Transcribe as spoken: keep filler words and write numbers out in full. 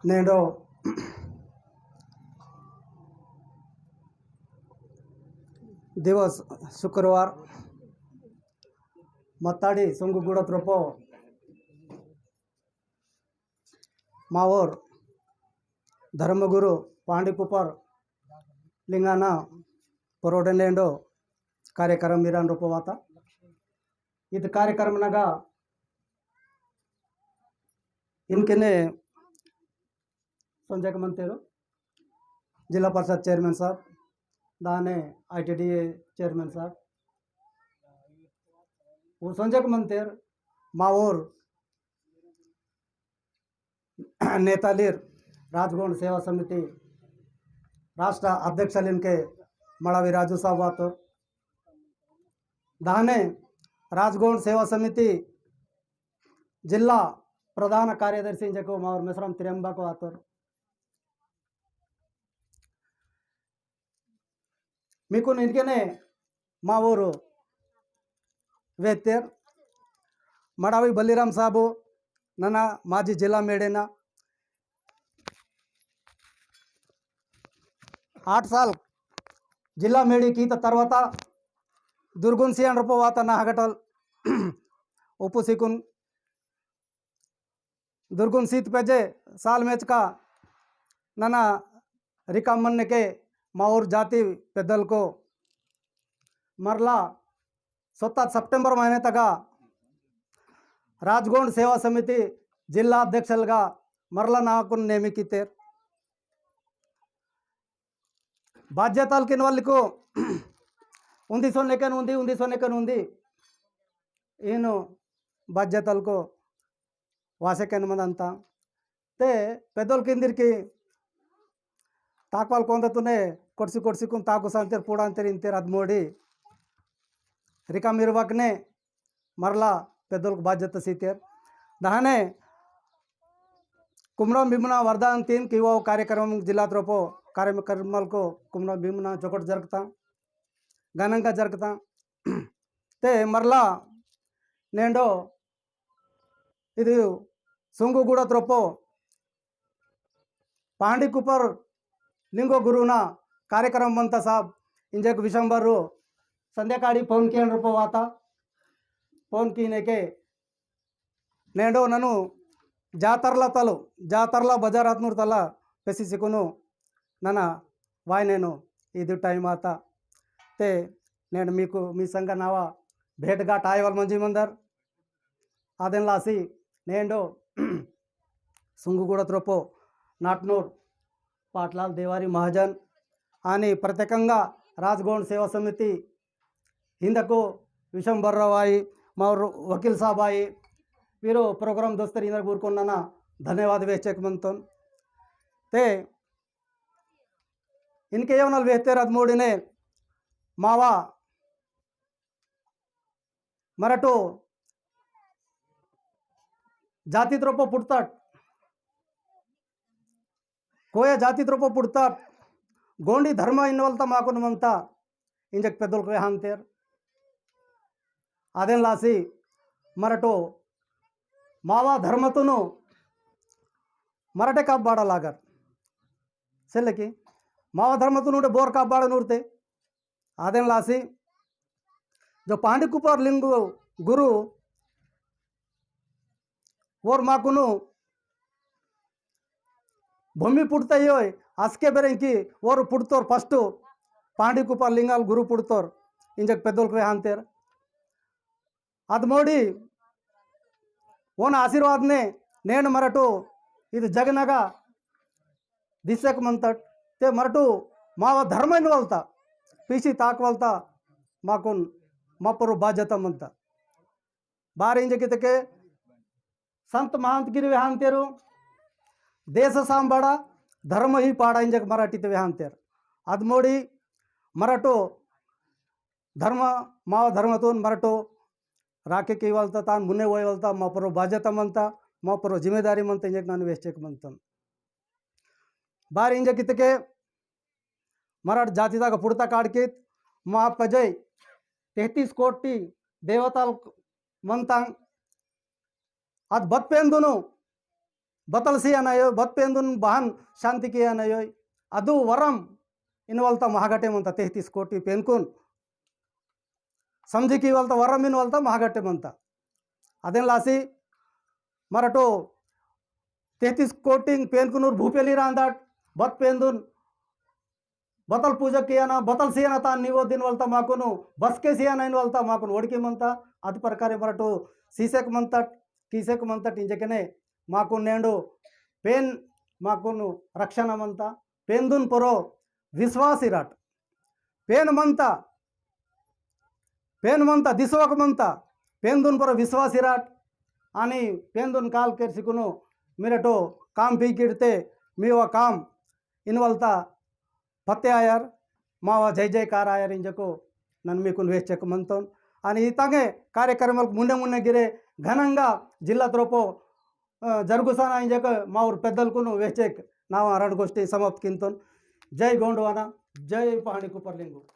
नेडो दिवस शुक्रवार मत्ताड़ी सुंगुगुड़ा त्रोपो मावोर धर्मगुरु पांडी कुपर लिंगाना परोडनेंडो कार्यक्रम मिरान रूपवाता। इद कार्यक्रम नगा इनकेने संजय मंतेर, जिला परिषद चेयरमैन साहब, दाने आईटीडीए चेयरमैन साहब, वो संजय मंतेर, मावोर नेतालीर राजगोंड सेवा समिति राष्ट्र अध्यक्ष लिनके मड़ावी राजू साहब वातोर। दाने राजगोंड सेवा समिति जिल्ला प्रधान कार्यदर्शी इंजको मावर मेसराम त्र्यंबक वातोर। मिकुन इनकेने मावोर वेतेर मड़ावी बलिराम साहब नना माजी जिल्ला मेड़ेना आठ साल जिल्ला मेड़ी कीत तरवाता दुर्गुन सियान रूपो वाता नाहगटल उपसिकुन दुर्गुन सीत पेजे साल मेचका नना रिकाम मन्ने के माउर जाति पेदल को मरला सत्ता सितंबर महीने तगा राजगोंड सेवा समिति जिल्ला अध्यक्षलगा मरला नाकुन नेमी कीतेर। बाध्यताल किन वाली को उन्दी सोने कन उन्दी, उन्दी सोने कन उन्दी। इनो बाध्यताल को वासे कन मंदंता। ते पेदोल किंदिर की ताकवाल कोंदा तुने कोटसी कोटसी कुन ताकु सांतेर पुड़ांतेर इंतेर अदमोड़ी। रिका मिरवकने मरला पेदोल बाध्यता सीतेर। दहने कुमरम भीमना वरदान तीन किवा कार्यक्रम जिला त्रोपो कार्यक्रमल को कुमरम भीमना चोकट जरकता, गणंगा जरकता। ते मरला नेंडो इदु सुंगुगुड़ा त्रोपो पांडी कुपर लिंगो गुरुना कार्यक्रम मंता साहब इंजक विशंबर संध्याकाळी फोन कियन रूपो वाता। फोन कीनेके नेंडो ननु जातरला तलो, जातरला बजार हतनूर तला पेसी सिकुनु नना वाय नेनु इदु टाइम आता। ते नेंड मीकु मी संग नावा भेट गाट आयवल मंजी मंदर। आदेन लासी नेंडो सुंगुगुड़ा त्रोपो नाटनूर पाटलाल देवारी महाजन आनी प्रत्येकंगा राजगोंड सेवा समिति हिंदको विशंबर राव आई, मावर वकील साहब आई, वीरो प्रोग्राम दोस्तर इंदर गुरकोन्नना धन्यवाद वेचक मंतन। ते इनके यवनल वेहतेर अदमोड़िने मावा मरटो जाति त्रोपो पुटतट कोया जाति त्रोपो पुड़ता गोंडी धर्म इन्नवलता माकुन मंता इंजक पेदोल को हानतेर। आदेन लासी मरटो मावा धर्मतुनु मरटे काबाड़ा लागर। सेले की मावा धर्मतुनु उडे बोर काबाड़ा नूरते। आदेन लासी जो पांडी कुपार लिंगु गुरु वोर माकुनु भूमि पुड़ता योय असके बेरेंकी वोर पुड़तोर first पांडी कुपार लिंगाल गुरु पुड़तोर इंजक पेदोल को हानतेर। अदमोड़ी ओन आशीर्वाद ने नेन मरटो इद जगनगा दिसक मंतट ते मरटो मावा धर्म इनवलता पीसी ताकवलता माकुन मपर बाध्यता मंता। बार इंजकितके संत महंत गिरी वेहांतेरु देश सांबाड़ा धर्म ही पाड़ा इंजक मराठीत वेहांतेर। अदमोड़ी मरटो धर्म माव धर्मतोन मरटो राखे केवलता तान मुन्ने वयवलता मा परो बाध्यता मंता मा परो जिम्मेदारी मंता इंजक नन वेस्टेक मंतन। बार इंजकितके मराठ जाति तक पुड़ता काड़कित मा पजय तैंतीस कोटि देवताल मंतांग। अद बतपेंदुनु बतल सियाना यो, बत पेंदुन बहन शांति कियाना यो। अदु वरम इनवलता महागटे मंता तैंतीस कोटी पेनकुन। समझी की वलता वरम इनवलता महागटे मंता। अदेन लासी मरटो तैंतीस कोटिंग पेनकुनूर भूपेली रांदाट, बत पेंदुन बतल पूजा कियाना, बतल सियाना तान निवो दिन वलता माकुनु, बसके सियाना इन वलता माकुनु ओड़की मंता। अद प्रकारे मरटो सीसेक मंतट, कीसेक मंतट इंजकने माकुन नेंडो पेन माकुनु रक्षण मंता। पेंदुन परो विश्वास इराट। पेन मंता, पेन मंता, दिसवक मंता, पेंदुन परो विश्वास इराट। आनी पेंदुन काल केर सिकुनु मिरटो काम पीकिड़ते मीवा काम इनवलता पत्ते आयर, मावा जय जयकार आयर इंजको नन मीकुन वेचक मंतोन। आनी इतांगे कार्यक्रम मुन्ने मुन्ने गिरे घनंगा जिल्ला त्रोपो, अ, जरगुसाना इंजक माउर पेद्दलकुनु वेचक नावा रणगोष्ठी समाप्त किंतोन। जय गोंडवाना, जय पहांदी कुपार लिंगो।